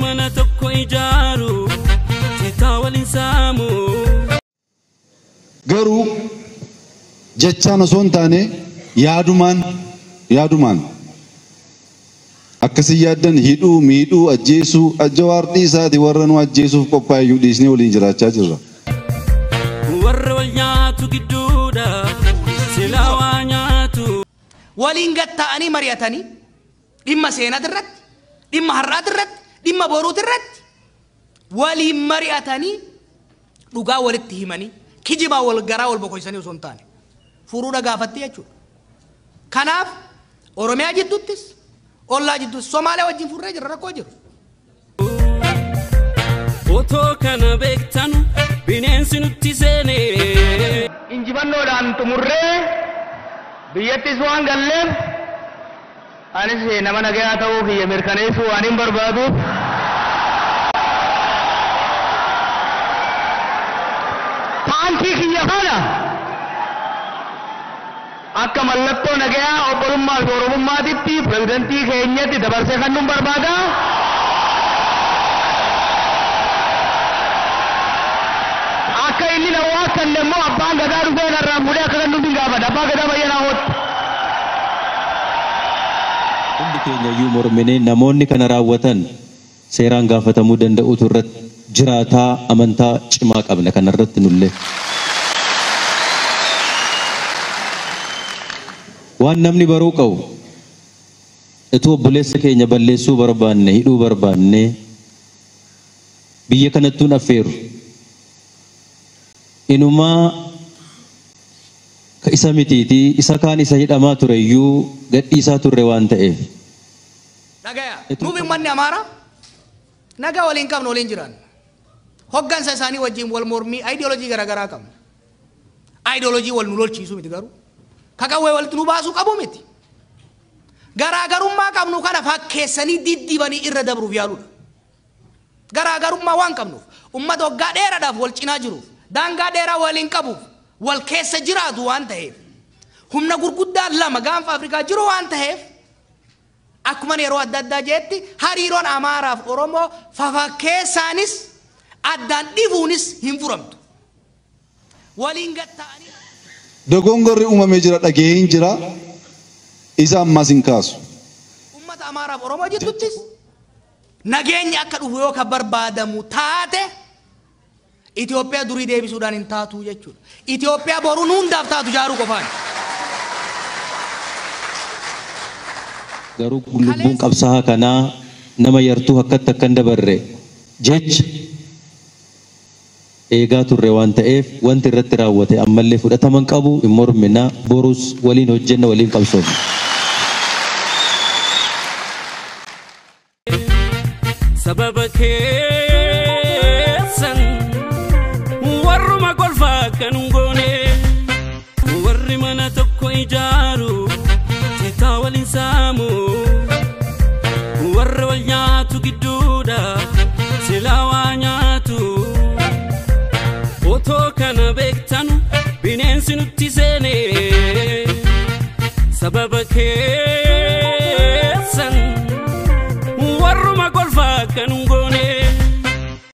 mana tokko ijaaru citaa waliin saamu. Garuu jechaan osoo hin taane yaadumaan akkasii yaaddan hidhuu miidhuu ajjeesuu Jawaar dhiisaati warra nu ajjeesuuf qophaa'eyyuu dhiisnee waliin jiraachaa jirra. Warra wal nyaatu gidduudha silaa waa nyaatu. Waliin gatta'anii mari'atanii dhimma seenaati irratti dhimma har'aati irratti dhimma boruuti irratti waliin mari'atanii dhugaa walitti himanii kijibaa wal garaa wal bokoysanii osoo hin taane furuudha gaafatti jechuudha. Kanaaf Oromiyaa jidduuttis ollaa jidduuttis Somaaliyaa wajjin furree jira rakkoo jiru. Otoo kana beektanu bineensi nutti seene. Injifannoodhaan xumurree biyyattis waan galleef anis nama nagayaa ta'uu kiyya mirkaneessuu waan hin barbaaduuf. Taankii kiyya kana akka mallattoo nagayaa obbolummaa fi oromummaatitti pirezidantii keenyatti dabarsee kennuun barbaada. Akka inni na waakkanne immoo abbaan gadaa dhufee narraan fuudhee akka kennuuf hin gaafadha. Abbaa gadaa bayyanaa hootti. Hundi keenya iyyuu morminee namoonni kana raawwatan seeraan gaafatamuu danda'utu irratti jiraataa amantaa cimaa qabna kanarratti nullee. Waan namni baruu qabu utuu obboleessa keenya balleessuu barbaanne hidhuu barbaanne biyya kanattuun affeeru inumaa isa mitiitii isa kaan isa hidhamaa ture iyyuu gadhiisaa turre waan ta'eef. Dhagaya nuuf uummanni Amaaraa nagaa waliin qabnu waliin jiran hoggansa isaanii wajjin wal mormii ayidiyoolojii garaagaraa qabnu. Ayidiyoolojii wal nu lolchiisu miti garuu. Kakawwee walitti nu baasuu qabu miti. Garaagarummaa qabnu kana fakkeessanii diddibanii irra dabruuf yaaluudha. Garaagarummaa waan qabnuuf uummata waggaa dheeraadhaaf wal cinaa jiruuf daangaa dheeraa waliin qabuuf wal keessa jiraatu waan ta'eef humna gurguddaa lama gaanfa Afrikaa jiru waan ta'eef akkuma yeroo adda addaa jeetti hariiroon Amaaraaf Oromoo fafakkeessaanis addaan dhifuunis hin furamtu. Waliin gatta'anii. Dogongorri uumamee jira dhaga'een jira isa ammas hin kaasu. Uummata Amaaraaf Oromoo jidduuttis nageenyi akka dhufu yoo ka barbaadamu taate Itoophiyaa durii deebisuudhaan hin taatu jechuudha. Itoophiyaa boruun hundaaf taatu jaaruu qofaan. Garuu lubbuun qabsaa'aa kanaa nama yartuu akkatti akka hin dabarre jecha eegaa turre waan ta'eef wanti irratti raawwate ammallee fudhatama hin qabu hin mormina borus waliin hojjenna waliin qabsoofna. Sababa keessan warruma golfaa kan hin goone warri mana tokko ijaaru citaa waliin saamu warra wal nyaatu gidduudha silaa waa nyaatu. Otoo kana beektanu bineensi nutti seene sababa keessan warruma golfaa kan hin goone.